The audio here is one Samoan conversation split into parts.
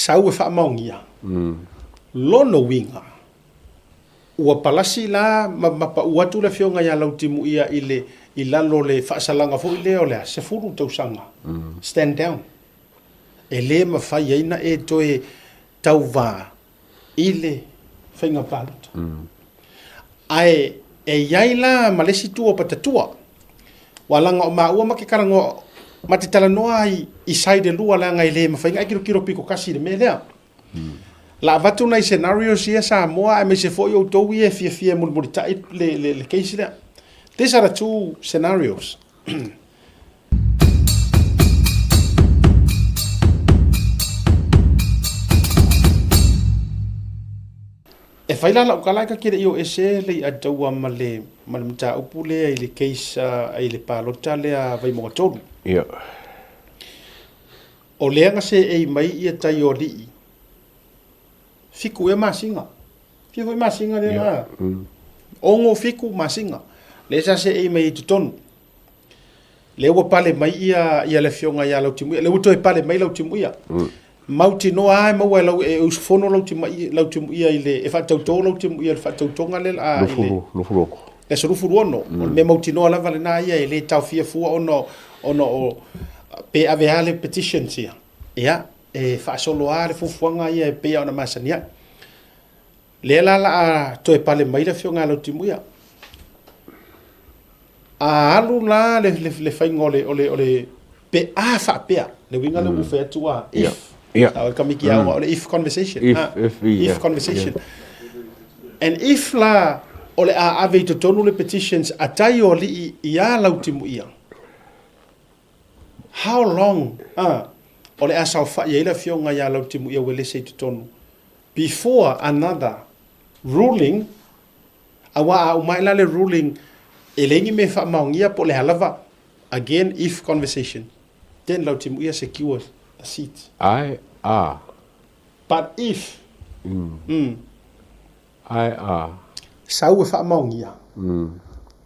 Sau e faamaonia. Lona uiga, ua palasi la ma ma pau atu le afioga ia Lautimuia i le i lalo o le faasalaga foi lea o le a, 10 tausaga, stand down. E le mafai ai na e toe tauva i le faiga palota. Ae e i ai la ma le isi itu o patatua, ua laga o maua ma ke talanoa, ma te talanoa ai i side e lua leaga e le mafai ona e tilotilo pito tasi i le mea lea. La avatu nai scenarios ia Samoa aemaise foi outou ia e fiafia e mulimulitai le case lea. These are the two scenarios. E fai la lau tala ae ta te le i o ese le i'a taua ma le ma le mataupu lea i le case i le palota lea a Vaimauga 3. Ia. O lea na seei mai ia tai o alii 7 ea masina. Fia foi masina lea na? 6, 7 masina. Lea sa seei mai i totonu. Lea ua pale mai ia ia le afioga ia Lautimuia, lea ua toe pale mai Lautimuia. Mautinoa lava e maua e lau e usufono Lautimuia i le e faatauto Lautimuia i le faatautoga lea a i le le aso 26. O le mea mautinoa lava lena ia e le taofia fua ona ona o pe ave lava le petitions ia. Ia, e faasolo lava le fuafuaga ia e pei ona masani ai. Lea la la a toe pale mai le afioga ia Lautimuia. A alu la le, le, le faiga o le, o le, o le pe a faapea, le uiga lea ua fai atu a, if. Yeah. O le kamiki aoga, o le if conversation. If, ah, if, yeah. If conversation. Yeah. And if la o le a ave i totonu le petitions a tai o alii ia Lautimuia, how long o le a saofai ai le afioga ia Lautimuia Uelese i totonu before another ruling, aua a uma ae la le ruling e leai ni mea e faamaonia po o le a lava, again if conversation, then Lautimuia secures the seat. Ae a. But if, Ae a. Sau e faamaonia.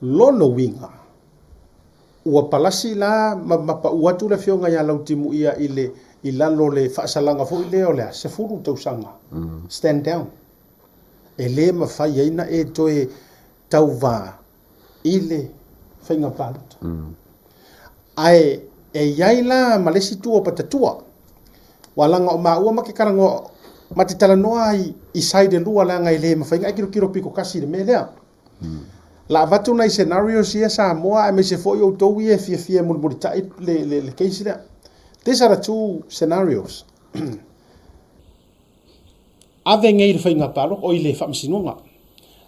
Lona uiga, ua palasi la ma ma pau atu le afioga ia Lautimuia i le i lalo o le faasalaga foi lea o le a, 10 tausaga, stand down. E le mafai ai na e toe tauva i le faiga palota. Ae e i ai la ma le isi itu o patatua, ua laga o maua ma te talanoa, ma te talanoa ai i side e lua leaga e le mafai ona e tilotilo pito tasi i le mea lea. La avatu nai scenarios ia Samoa aemaise foi outou ia e fiafia e mulimulitai le case lea. These are the two scenarios. Ave nei i le faiga palota, oi le faamasinoga.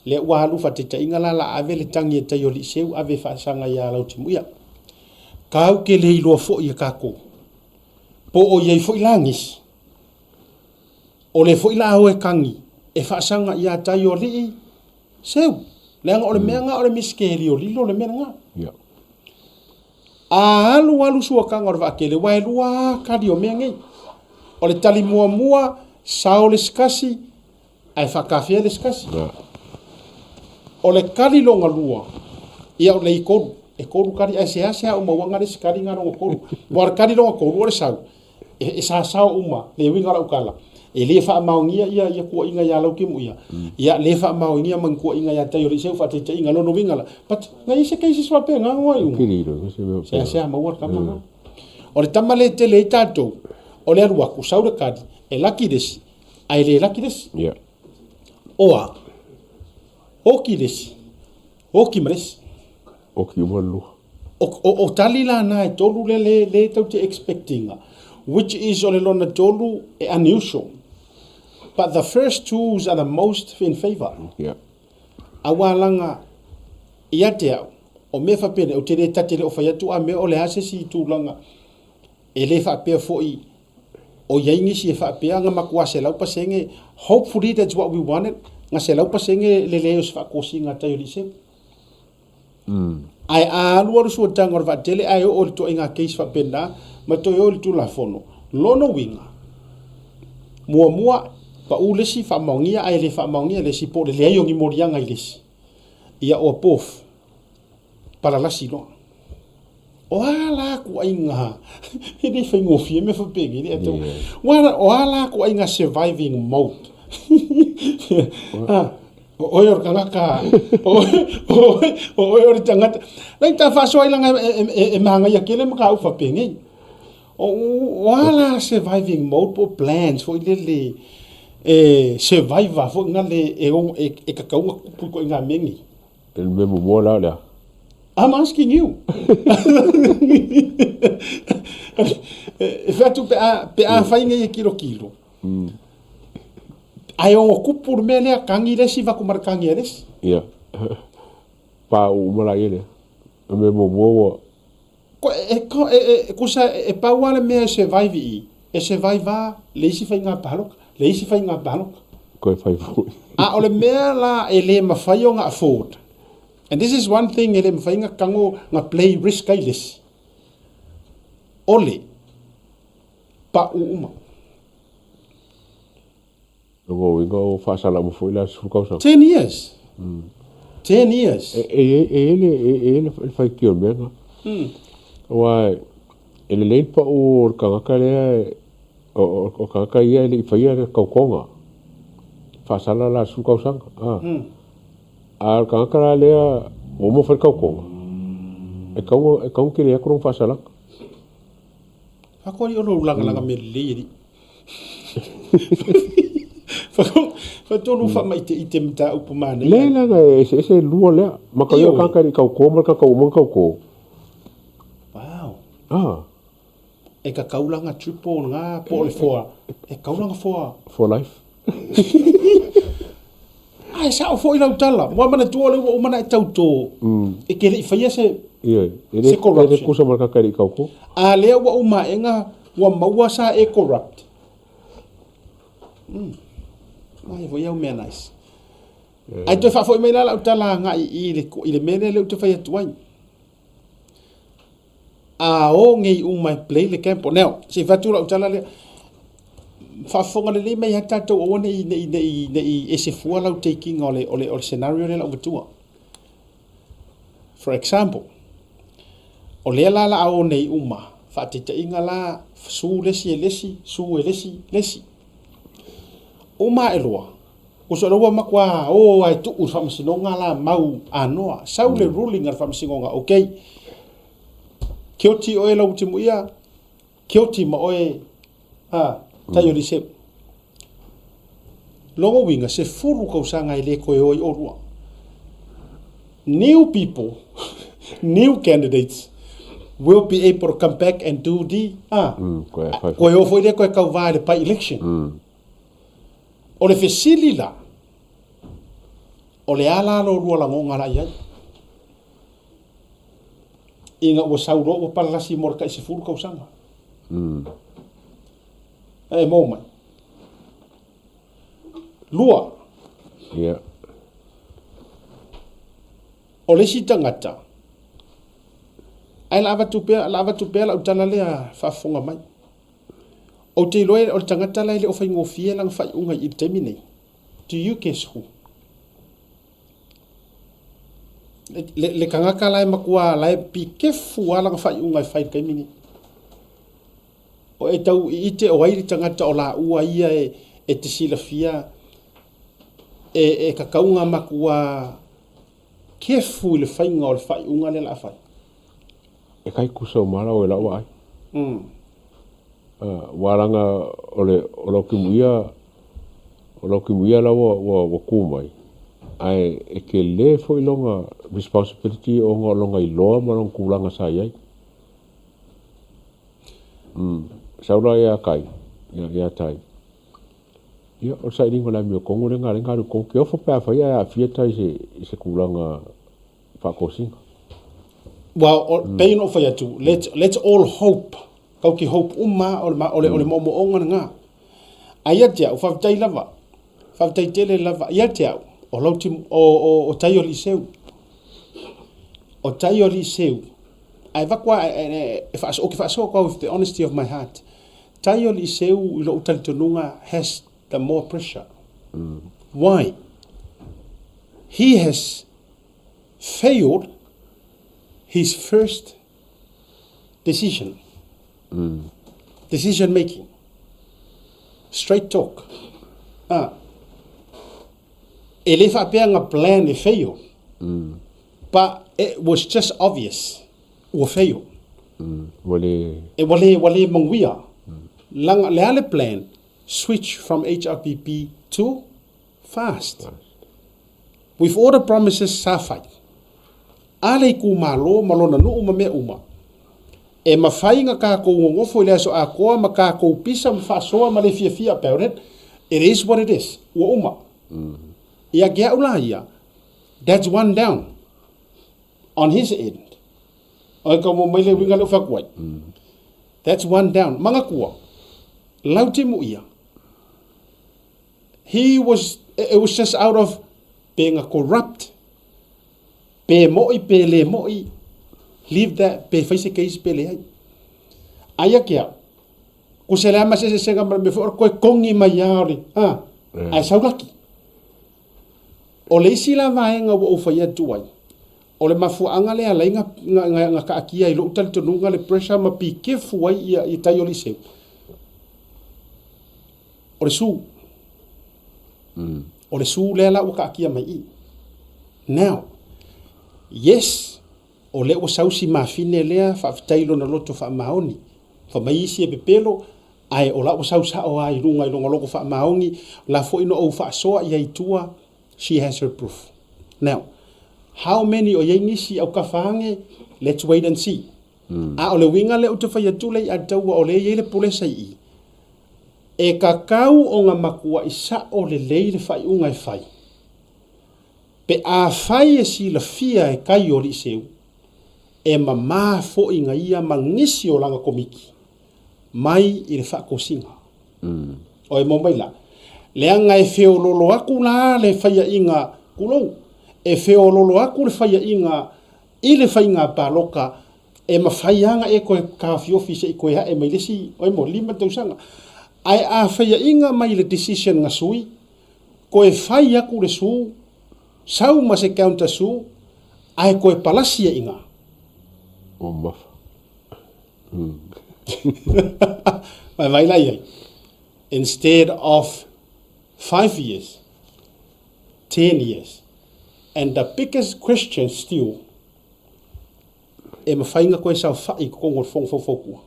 Lea ua alu faataitaiga la, la ave le tagi e tai o Liiseu ave faasaga ia Lautimuia. Kau ke le iloa foi e kākou. Po o i ai foi la nisi. O le foi la o e kagi e faasaga ia tai o Lii seu. Leaga o le mea nga o le miskeli o lilo le mea nga. Yeah. A alu alu suakaga o le vaatele, ua e lua a kali o mea nei. O le tali muamua, sao le sikasi, ae faakafea le sikasi. Yeah. O le kali longa lua, ia o le i kolu. E kolu kali, ae sea sea o mauanga le sikali nga longa kolu. Mo le kali longa kolu o le sau, e sasao uma le uiga o lau tala. E le faamaonia ia ia kuaiga ia Lautimuia. Ia le faamaonia ma ni kuaiga ia tai o le iseu faataitaiga lona uiga la. But na i se cases faapena ngoa i uma. Pili lo, se mea Sea sea maua le tama na. O le tama le tele ai tatou, o le alu atu, sau le kali, e laki le isi, ae le laki le isi. Yeah. Oa, oki le isi, oki ma le isi. Oki uma le lua. O tali la na e tolu lea le le tau te expectinga, which is o le lona tolu e unusual. But the first twos are the most in favour. Yeah. Aua laga ia te au, o mea faapena, ou te le tate le o fai atu a mea o le a se isi tulaga e le faapea foi o i ai nisi e faapea nga matua 100%, hopefully that's what we wanted, nga 100% le leai o se faatosina a tai o Liceu. Ae a alualu suataga o le vaatele ae oo i le toaiga case faapena ma toe o i le Tulafono, lona uiga, muamua, pau le isi faamaonia ae le faamaonia le isi po o le leai o ni moliaga i le isi. Ia or both, palalasi loa. O a la ituaiga, e le faigofie mea faapenei le atau. O a la ituaiga surviving mode? O oe o le tagata, o oe o le tagata. Lai ta faasoa ai laga e magaia tele mataupu faapenei. O a la surviving mode po o plans foi lele e survive foi na le e tatau ona tupu ituaiga mea nei. E le mea muamua la o le a? I'm asking you. E fai atu pe a, pe a fai nei e kilokilo. Ae ono tupu le mea lea, tagi le isi avatu ma le tagi a le isi. Ia. Pa uma la ia lea. O le mea muamua ua... E, tusa e pau lava le mea e survive i i, e survive lava le isi faiga palota, le isi faiga palota. Toe fai foi. A o le mea la e le mafai ona afford, and this is one thing e le mafai ona tago na play risk ai le isi, o le pau uma. Lona uiga ua faasala uma foi la 10 tausaga. 10 years. 10 years. E e e i ai le faitio o le mea lena. Aua e lelei le pau o le tagata lea o le tagata ia e le i faia le tautoga. Faasala la 10 tausaga. A o le tagata la lea ua uma ona fai le tautoga, e tatau ona tele atu lona faasalaga. Faatoa o lou lagalaga mea lelei alii. Faatolu faamaiteite mataupu manaia. Leai leaga e eseese lua lea. Maka ia tagata e le i tauto ma le tagata ua uma ona tauto. Wow. Ah. E kakau la nga triple nga po o le for. E kau la nga for. For life. Ae sao foi lau tala. Ua manatua lea ua uma ona e tauto. E te le i faia se Ioe. E le se corruption. E le tusa ma le tagata e le i tauto. A lea ua uma aega ua maua sa e corrupt. Ai foi au mea nice. Ae toe faafoi mai la lau tala agai i le i le mea lea lea ou te fai atu ai. A o nei uma e play le gamble. Now, se i fai atu lau tala lea, faafofoga lelei mai ia tatou aua ne i, ne i, ne i, ne i ese fua lau taking o le, o le, o le scenario lea la ua avatua. For example, o lea la la a o nei uma, faataitaiga la, su le isi e le isi, su e le isi, le isi. Uma ae loa, Uso lea ua matua o lava e tuu i le faamasinoga la mau anoa. Sau le ruling a le faamasinoga, okay, guilty oe lau timuia, guilty ma oe a tai o Liseu. Lona uiga, 10 tausaga e le toe o ai oulua. New people, new candidates will be able to come back and do the, a, toe o foi lea toe tauva i le by-election. O le fesili la, o le a la lo lua lagoga la i ai? Ina ua sau loa ua palalasi mo le tai 10 tausaga. E maua mai. Lua. Yeah. O le isi tagata, ae la avatu pea, la avatu pea lau tala lea faafofoga mai. Ou te iloa o le tagata la e le o faigofie lana faaiuga i le taimi nei. Do you guess who? Le, le, le tagata la e matua la e pikefu lava lana faaiuga e fai i le taimi nei. O e tau iite o ai le tagata o laua ia e, e te silafia e, e tatau ona matua kefu i le faiga o le faaiuga lea o le a fai. E kai kusa uma la oe lau vaai. Ua laga o le o lau timuia o lau timuia la ua ua ua ku mai ae e tele foi lona responsibility ona o lona iloa ma lona tulaga sa i ai. Sau la ia Tai, ia Tai. Ia, o le sailiga o le amiotonu lea na ala ai ona alu i totonu. Ke ofo pe afai ae aafia Tai i se i se tulaga faatosina. Well, pei ona ou fai atu, let's, let's all hope. Kau ke hope uma o le, o le, o le moomooga lena. Ae ia te au, faafetai lava. Faafetai tele lava. Ia te au, o lau tim, o, o, o tai o Liseu. O tai o Liseu. Ae vaku a, e, e, e faaso, ou te faasoa atu au with the honesty of my heart. Tai o Liseu i lou talitonuga has the more pressure. Why? He has failed his first Decision. Decision making. Straight talk. Ah. E le faapea na plan e fail. But it was just obvious ua fail. Ua le. E ua le, ua le manuia. Laga, le a le plan? Switch from HRPP to fast. With all the promises sa fai. A le itumalo ma lona nuu ma mea uma. E mafai na tatou nonofo i le aso atoa ma tatou pisa ma faasoa ma le fiafia about it. It is what it is. Ua uma. Ia te au la ia, that's one down on his end. Oi ka mo mai le uiga lea ua fai atu ai. That's one down. Manatua, lautimu ia. He was, it was just out of being a corrupt. Pe mo'i pe le mo'i, leave that, pe fai se case pe leai. Aia ke au, ko se le ama se sesega ma le mea foi o le koe kongi mai lava o le, a, ae sau laki. O le isi la vaega ua ou fai atu ai, o le mafuaaga lea alai na, na, na, na kaatia ai lou talitonuga le pressure ma pikefu ai ia, ia tai o Liseu. O le su. O le su lea la ua kaatia mai i. Now, yes, o lea ua sau si mafine lea, faafetai i lona loto faamaoni. Fai mai isi e pepelo, ae o la ua sau sao lava i luga i lona loto faamaoni, la foi na ou faasoa i ai i tua, she has her proof. Now, how many o i ai nisi autafa ane, let's wait and see. A o le uiga lea ou te fai atu lea i Ataua o lea e i ai le pulesa i i, e tatau ona matuai sao lelei le faaiuga e fai. Pe afai e silafia e kai o Aliiseu, e mama foi na ia ma nisi o lana komiti mai i le faatosina. Oi mo mai la, leaga e feololo atu la le faiaiga, tulou, e feololo atu le faiaiga i le faiga paloka e mafai lava ona e toe taofiofi se i toe ae mai le isi, oi mo, 5 tausaga. Ae a faiaiga mai le decision na sui, toe fai atu le su, sau ma se counter su, ae toe palasi ai i ina. Ua mamafa. Vaivai la i ai. Instead of 5 years, 10 years. And the biggest question still, e mafai ona toe saofai i totonu o le Fono Faufautua?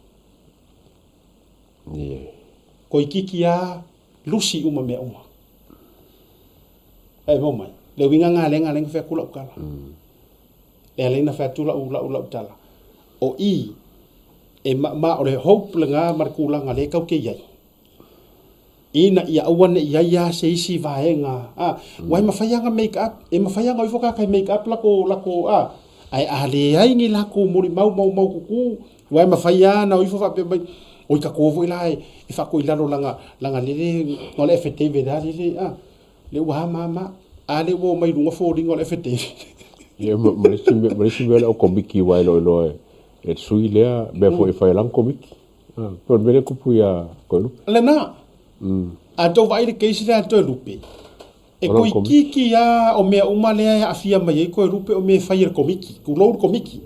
Yeah. Toeitiiti lava lusi uma mea uma. E mau mai, le uiga lena lea na ala ai ona fai atu lau tala. Lea ala ai ona fai atu lau, lau, lau tala. O i, e ma, ma o le hope lena ma le tulaga lea e tatou te i ai. Ina ia aua ne i ai lava se isi vaega, a, aua e mafai lava ona make up, e mafai lava ona o ifo tagata e make up lako, lako, a, ae a leai ni latou molimau maumaututu, aua e mafai lava ona o ifo faapea mai, oi tatou foi la e faatoilalo lana, lana lele, na o le affidavit lava lele, a, lea ua ama ama, a lea ua omai i luga foliga o le affidavit. Ia, ma, ma le isi mea, ma le isi mea o le au komiti aua e iloiloa e, e le sui lea mea foi e fai e lana komiti. Ah, pe o le mea lea e tupu iā Toelupe. Lena. A tou vaai i le case lea a Toelupe, e toeitiiti lava o mea uma lea e aafia mai ai Toelupe o mea e fai e le Komiti, tulou le Komiti.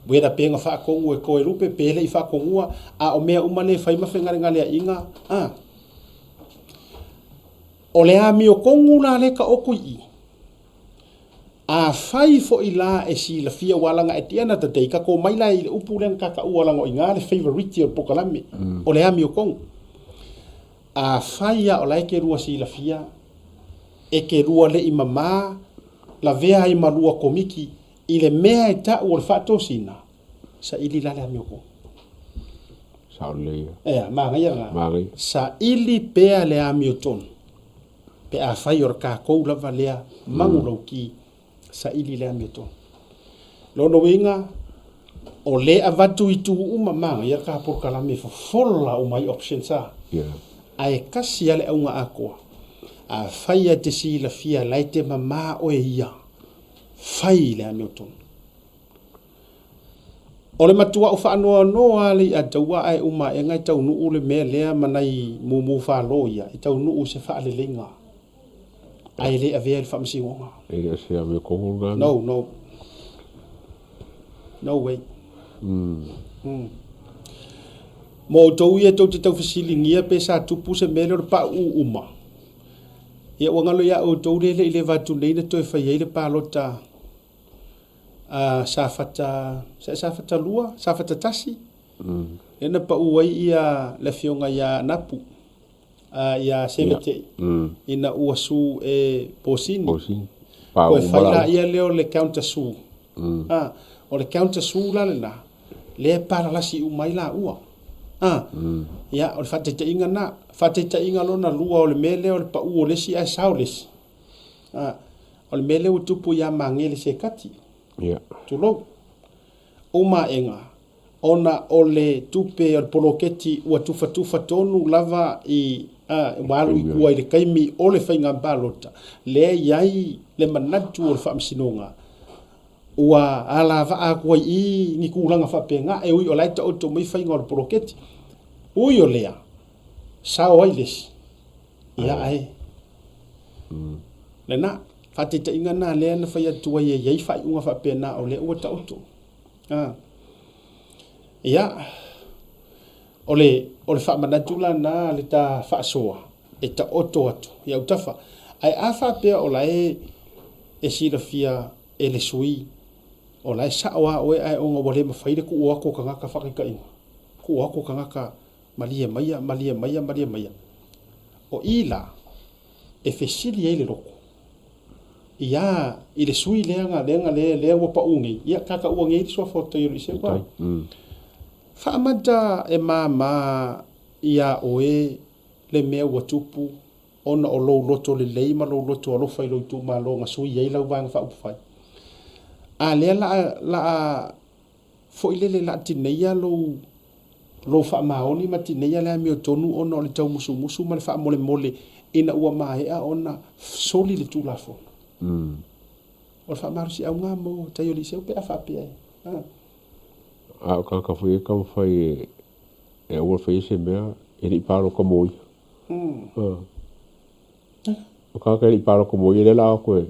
Whether pe na faatonu e Toelupe pe le i faatonua, a o mea uma lea e fai ma fegalegaleaiga, a. O le amiotonu la lea e taoto i i, Afai foi la e silafia ua ala at the end of the day ka ko mai la i le upu lea na ta taua laga o iga le favourite o le polokalame o le amiotonu. Afai a o la e te lua silafia e te lua le i mama lavea ai ma lua komiti i le mea e tau o le faatosina, saili la le amiotonu. Sao lelei ia. Ea, manaia lena. Manaia. Saili pea le amiotonu. Pe afai o le tatou lava lea manulauti saili le amiotonu. Lona uiga, o le avatu i itu uma manaia le ta polokalame e fofola uma ai options a. Ae tasi lava le auga atoa, afai e te silafia la e te mama oe ia, fai le amiotonu. O le matuaʻu faanoanoa lava le i'a taua ae uma aʻega e taunuu le mea lea ma nai mumu falo ia e taunuu i se faaleleiga ae le avea i le faamasinoga. E le o se amiotonu lena. No, no. No way. Mo outou ia tou te taufesiligia pe sa tupu se mea lea o le pauu uma, ia ua galo ia outou le le i leva atu nei na toe fai ai le palota a Safata, Safata 2, Safata 1, lea na pau ai ia le afioga ia Napu, ia Semetei, ina ua su e Posini. Posini. Toe fai laia lea o le counter su. O le counter su la lena, lea e palalasi uma ai laua. Ia, o le faataitaiga lena. Faataitaiga lona lua o le mea lea o le pau o le isi ae sao le isi. O le mea lea ua tupu ia Magele Sekati. Tulou. O maega, ona o le tupe o le poloketi ua tufatufa tonu lava i ua alu i tua i le taimi o le faiga palota, lea e i ai le manatu o le Faamasinoga ua alavaa atu ai i i ni tulaga faapena, e ui o la e taoto mai faiga o le poloketi. Ui o lea, sao ai le isi, ia ae lena faataitaiga lena lea na fai atu ai e i ai faaiuga faapena o lea ua taoto. Ia, o le, o le faamanatu la lena le ta faasoa e taoto atu i autafa. Ae a faapea o la e e silafia e le sui o la e sao lava oe ae ona ua le mafai le tuu atu o tagata faataitaiga, tuu atu o tagata malie maia, malie maia, malie maia. O i la e fesili ai le loto ia i le sui lea na lea na lea lea ua pau nei, ia ta taua nei le suafa o Taioliseua. Faamata e māmā iā oe le mea ua tupu ona o lou loto lelei ma lou loto alofa i lou itumalo na sui ai lau Vaega Faaupufai. A lea la a la a foi lele la a tineia lou lou faamaoni ma tineia le amiotonu ona o le taumusumusu ma le faamolemole ina ua maea ona soli le Tulafono. O le faamalosiauga mo Taioliseua pe a faapea e. A o tagata foi ia e taumafai e e aua le faia se mea e le i palota mo ia. O tagata e le i palota mo ia lea o le a o atu e.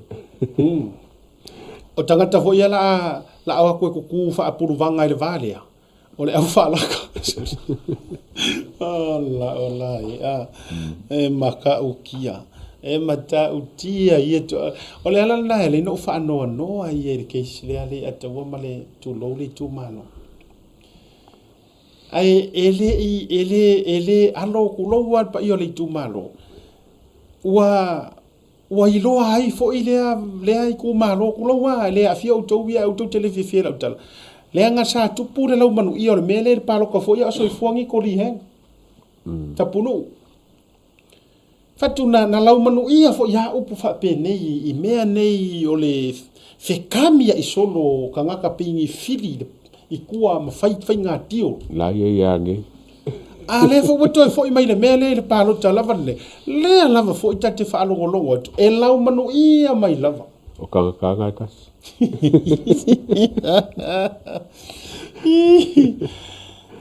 O tagata foi ia o le a o atu e tutu faapuluvaga i le va lea, o le au faalaka. Ola ola e a. E matautia. E matautia ia to. O le ala lena e ala ai ona ou faanoanoa ia i le case lea a Leiataua ma le tulou le itumalo. Ae e le i, e le, e le alo, tulou lava le paia o le itumalo, ua, ua iloa ai foi lea, lea itumalo, tulou lava, e le aafia outou ia, aua tou te le fiafia i lau tala, leaga sa tupu le laumanuia o le mea lea i le palota foi a o soifua Niko Lee Hang, Tapunuu. Fatu na, na laumanuia foi a upu faapenei i mea nei o le fekamia'i solo o tagata pei ni fili i tua ma fai faiga deal. La ia ia nei. A lea foi ua toe foi mai le mea lea i le palota lava lenei, lea lava foi ta te faalogologo atu e laumanuia mai lava. O tagata na e tasi.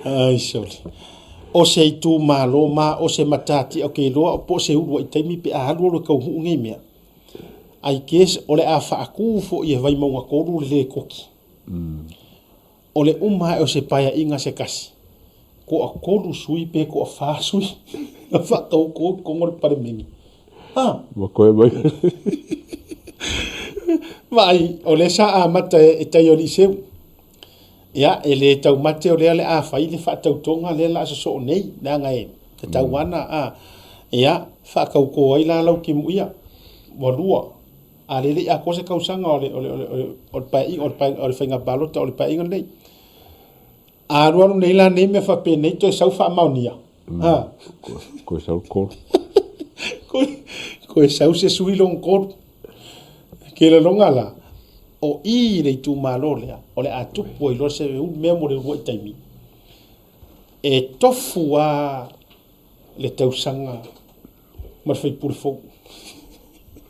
Ai sole. O se itumalo ma o se matatia o ke iloa po o se uluai taimi pe a alu alu e kauhuu nei mea. I guess o le a faatu foi e Vaimauga 3 le lekoti. O le uma ae o se paeaiga se tasi, toatolu sui pe toafa sui na faatauto i totonu o le Palemene. Ha! Ua toe mai. Vaai, o lea sa amata e Taioliiseu. Ia, e le taumate o lea o le a fai le faatautoga lea o le a sosoo nei, leaga e tatau lava ona, a, ia, faatauto ai la lau timuia, ua lua. A lea e le i atoa se tausaga o le, o le, o le, o le paeaiga, o le, o le faiga palota o le paeaiga lenei. A alualu nei la nei mea faapenei toe sau faamaonia. Ha. Koe sau le tolu. Koe sau se sui lona tolu. Ke laloga la, o i i le itumalo lea, o le a tupu ai loa se mea mo le uluai taimi, e tofu lava le tausaga ma le faipule fou.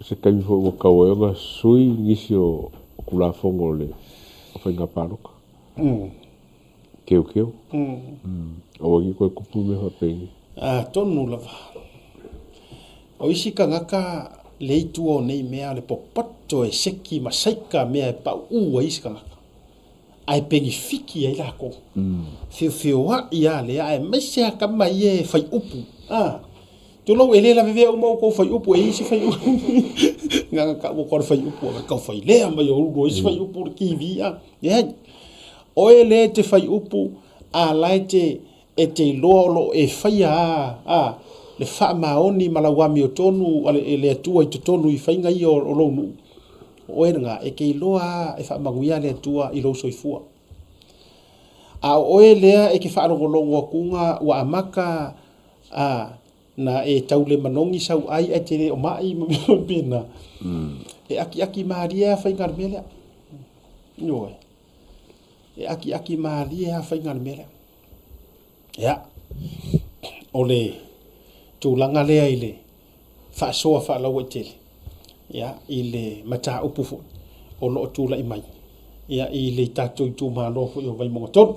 O se taimi foi ua tatau ai ona sui nisi o Tulafono o le Faiga Palota. Teuteu. Aua ne i toe tupu mea faapenei. Atonu lava. O isi tagata le i tua o nei mea o le popoto e seki ma saika mea e pauu ai isi tagata. Ae penefiti ai lakou. Feofeoai lava lea aemaise lava tama ia e fai upu. A, tulou e le lavevea uma outou fai upu, e i ai isi fai upu na ona tau atu lava o le fai upu e tau fai lea mai o ulu ai isi fai upu i le TV a. Leai. Oe lea e te fai upu a la e te e te iloa o lo o e faia a a le faamaoni ma lau amiotonu a le Atua i totonu i faiga ia o lou nuu. O oe lena, e te iloa lava e faamanuia le Atua i lou soifua. A o oe lea e te faalogologo atuga ua amata a na e tau le manogi sau ai ae te le o mai ma mea faapena, e akiaki malie lava faiga o le mea lea. Ioe. E akiaki malie lava faiga o le mea lea. Ia, o le tulaga lea i le faasoa faalauaitele ia, i le mataupu foi o lo o tulai mai ia, i le tatou itumalo foi o Vaimauga 3.